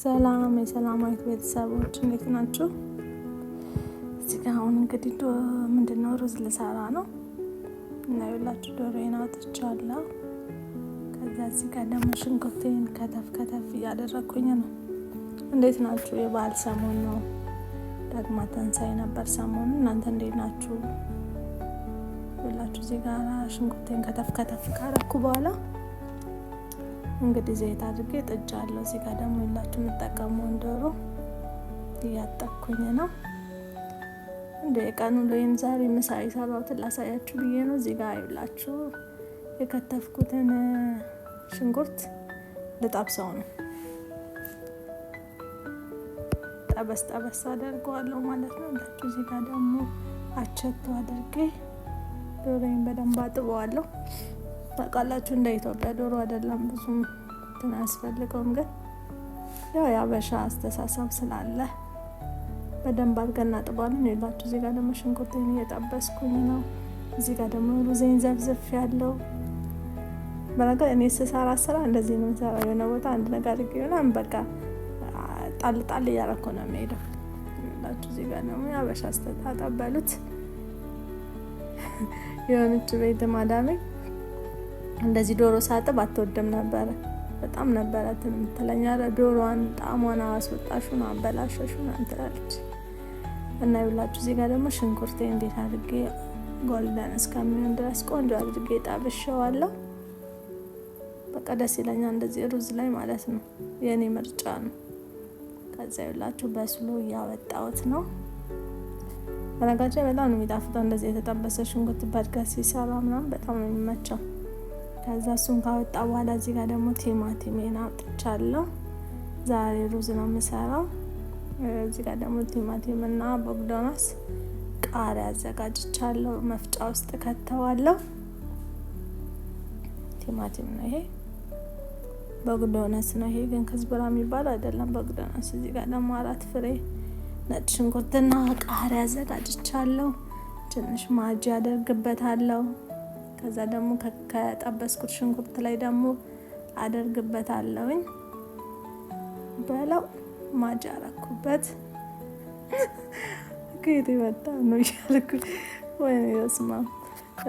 ሰላም የሰላማዊት ቤተሰቦች እንዴት ናችሁ? እዚህ ጋ አሁን እንግዲህ ምንድነው ሩዝ ልሰራ ነው እና ይኸውላችሁ ዶሮዬን አውጥቻለሁ። ከዛ እዚህ ጋር ደግሞ ሽንኩርቴን ከተፍ ከተፍ እያደረግኩኝ ነው። እንዴት ናችሁ? የበዓል ሰሞን ነው። ዳግማ ትንሳኤ ነበር ሰሞኑ። እናንተ እንዴት ናችሁ? ይኸውላችሁ እዚህ ጋር ሽንኩርቴን ከተፍ ከተፍ ካረኩ በኋላ እንግዲህ ዘይት አድርጌ ጥጃለሁ። እዚህ ጋር ደግሞ ይኸውላችሁ የምጠቀመውን ዶሮ እያጠብኩኝ ነው። እንደ የቀኑ ወይም ዛሬ ምሳ የሰራሁትን ላሳያችሁ ብዬ ነው። እዚህ ጋር ይኸውላችሁ የከተፍኩትን ሽንኩርት ልጠብሰው ነው። ጠበስ ጠበስ አደርገዋለሁ ማለት ነው። ይኸውላችሁ እዚህ ጋር ደግሞ አቸቶ አድርጌ ዶሮዬን በደንብ አጥበዋለሁ። ታውቃላችሁ እንደ ኢትዮጵያ ዶሮ አይደለም፣ ብዙም እንትን አያስፈልገውም። ግን ያው የአበሻ አስተሳሰብ ስላለ በደንብ አድርገን እናጥበዋለን። ይኸውላችሁ እዚህ ጋር ደግሞ ሽንኩርቴን እየጠበስኩኝ ነው። እዚህ ጋር ደግሞ ሩዜን ዘፍዝፍ ያለው በነገር እኔ ስሰራ ስራ እንደዚህ ነው የምሰራው። የሆነ ቦታ አንድ ነገር አድርጌ ምናምን በቃ ጣል ጣል እያደረኩ ነው የምሄደው። ይኸውላችሁ እዚህ ጋር ደግሞ የአበሻ አስተጣጠብ በሉት። የሆነች ቤት ማዳሜ እንደዚህ ዶሮ ሳጥብ አትወድም ነበረ። በጣም ነበረ የምትለኝ፣ ኧረ ዶሮዋን ጣሟን አስወጣሹን አበላሸሹን ትላለች። እና ይኸውላችሁ እዚህ ጋር ደግሞ ሽንኩርቴ እንዴት አድርጌ ጎልደን እስከሚሆን ድረስ ቆንጆ አድርጌ ጠብሼዋለሁ። በቃ ደስ ይለኛል እንደዚህ ሩዝ ላይ ማለት ነው፣ የኔ ምርጫ ነው። ከዛ ይኸውላችሁ በስሎ እያወጣሁት ነው። በነገራችን በጣም ነው የሚጣፍጠው እንደዚህ የተጠበሰ ሽንኩርት በርገር ሲሰራ ምናምን በጣም ነው የሚመቸው። ከዛ እሱን ካወጣ በኋላ እዚህ ጋር ደግሞ ቲማቲሜን አውጥቻለሁ። ዛሬ ሩዝ ነው የምሰራው። እዚህ ጋር ደግሞ ቲማቲምና بقدونس ቃሪያ አዘጋጅቻለሁ። መፍጫ ውስጥ ከተዋለሁ። ቲማቲም ነው ይሄ፣ بقدونس ነው ይሄ፣ ግን كزبرة የሚባል አይደለም بقدونس። እዚህ ጋር ደግሞ 4 ፍሬ ነጭ ሽንኩርትና ቃሪያ አዘጋጅቻለሁ። ትንሽ ማጂ አደርግበታለሁ። ከዛ ደግሞ ከጠበስኩት ሽንኩርት ላይ ደግሞ አደርግበታለሁኝ። በለው ማጂ አረኩበት። ከየት የመጣ ነው እያልኩ ወይ በስመ አብ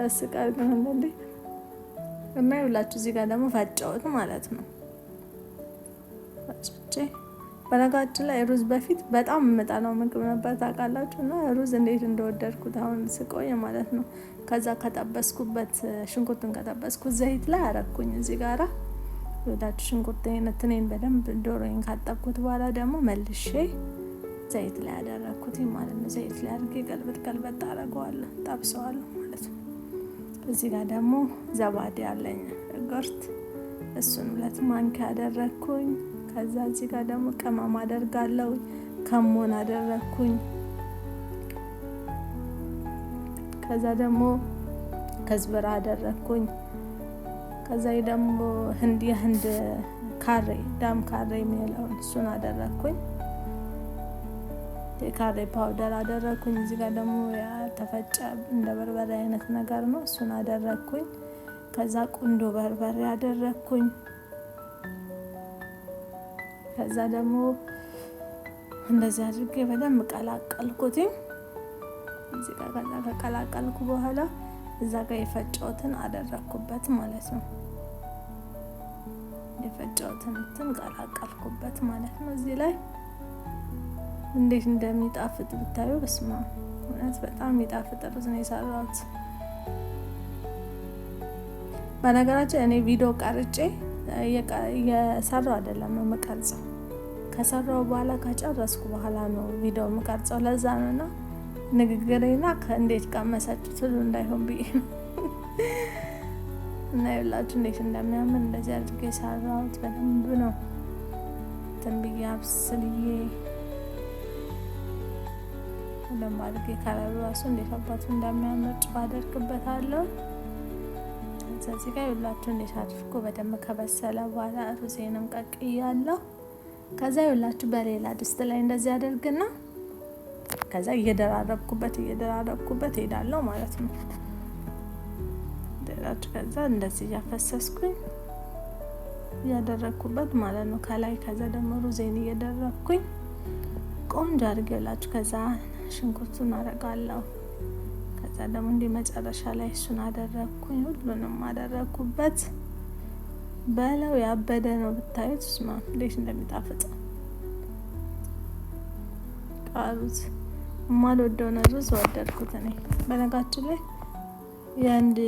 ያስቃል። ግን አንዳንዴ እና ይኸውላችሁ እዚህ ጋር ደግሞ ፈጨሁት ማለት ነው። ፈጭቼ በነገራችን ላይ ሩዝ በፊት በጣም የምጠላው ምግብ ነበር ታውቃላችሁ። እና ሩዝ እንዴት እንደወደድኩት አሁን ስቆይ ማለት ነው። ከዛ ከጠበስኩበት ሽንኩርቱን ከጠበስኩት ዘይት ላይ አረኩኝ እዚህ ጋራ ወዳችሁ ሽንኩርቴን እንትኔን በደንብ ዶሮዬን ካጠብኩት በኋላ ደግሞ መልሼ ዘይት ላይ አደረኩት ማለት ነው። ዘይት ላይ አድርጌ ገልበጥ ገልበጥ አደርገዋለሁ፣ ጠብሰዋለሁ ማለት ነው። እዚህ ጋር ደግሞ زبادي አለኝ yogurt፣ እሱን 2 ማንኪያ አደረኩኝ። ከዛ እዚህ ጋር ደግሞ ቅመም አደርጋለሁ፣ ከሞን አደረኩኝ። ከዛ ደግሞ كزبرة አደረኩኝ። ከዛ ደግሞ የህንድ ካሬ ዳም ካሬ የሚለውን እሱን አደረኩኝ። የ curry powder አደረኩኝ። እዚህ ጋር ደግሞ የተፈጨ እንደ በርበሬ አይነት ነገር ነው፣ እሱን አደረኩኝ። ከዛ ቁንዶ በርበሬ አደረኩኝ። ከዛ ደግሞ እንደዚህ አድርጌ በደንብ ቀላቀልኩት። እዚህ ጋር ከዛ ከቀላቀልኩ በኋላ እዛ ጋር የፈጨሁትን አደረኩበት ማለት ነው። የፈጨሁትን እንትን ቀላቀልኩበት ማለት ነው። እዚህ ላይ እንዴት እንደሚጣፍጥ ብታዩ በስመ አብ! እውነት በጣም የሚጣፍጥ ሩዝ ነው የሰራሁት። በነገራችን እኔ ቪዲዮ ቀርጬ እየሰራሁ አይደለም የምቀርጸው። ከሰራሁ በኋላ ከጨረስኩ በኋላ ነው ቪዲዮ የምቀርጸው። ለዛ ነውና ንግግሬና እንዴት ቀመሳችሁ ትሉ እንዳይሆን ብዬ ነው። እና ይኸውላችሁ እንዴት እንደሚያምር እንደዚህ አድርጌ የሰራሁት በደንብ ነው እንትን ብዬ አብስልዬ በደንብ አድርጌ ከለሩ ራሱ እንዴት አባቱ እንደሚያምር ጨው አደርግበታለሁ። እዚህ ጋር ይኸውላችሁ እንዴት አድርጎ በደንብ ከበሰለ በኋላ ሩዜንም ቀቅያለሁ። ከዛ ይኸውላችሁ በሌላ ድስት ላይ እንደዚህ አደርግና ከዛ እየደራረብኩበት እየደራረብኩበት እሄዳለሁ ማለት ነው። ከዛ እንደዚህ እያፈሰስኩኝ እያደረግኩበት ማለት ነው ከላይ። ከዛ ደግሞ ሩዜን እየደረግኩኝ ቆንጆ አድርጌላችሁ ከዛ ሽንኩርቱን አረጋለሁ። ከዛ ደግሞ እንዲህ መጨረሻ ላይ እሱን አደረግኩኝ። ሁሉንም አደረግኩበት። በለው ያበደ ነው ብታዩት፣ ስማ እንዴት እንደሚጣፍጥ ቃሉት። የማልወደውን ሩዝ ወደድኩት እኔ። በነጋችን ላይ የአንድ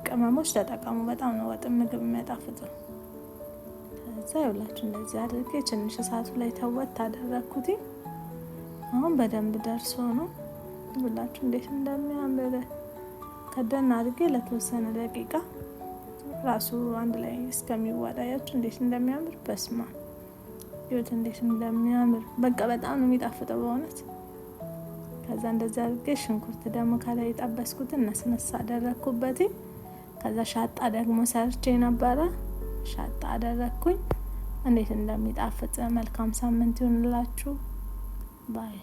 ቅመሞች ተጠቀሙ። በጣም ነው ወጥ ምግብ የሚያጣፍጠው። ከዛ ይኸውላችሁ እንደዚህ አድርጌ ትንሽ እሳቱ ላይ ተወት አደረግኩት። አሁን በደንብ ደርሶ ነው ይኸውላችሁ እንዴት እንደሚያምር ከደን አድርጌ ለተወሰነ ደቂቃ ራሱ አንድ ላይ እስከሚዋዳያችሁ እንዴት እንደሚያምር በስማ ህይወት እንዴት እንደሚያምር በቃ በጣም ነው የሚጣፍጠው በእውነት። ከዛ እንደዚ አድርጌ ሽንኩርት ደግሞ ከላይ የጠበስኩትን ነስነስ አደረግኩበት። ከዛ ሻጣ ደግሞ ሰርቼ ነበረ፣ ሻጣ አደረግኩኝ። እንዴት እንደሚጣፍጥ። መልካም ሳምንት ይሁንላችሁ bye።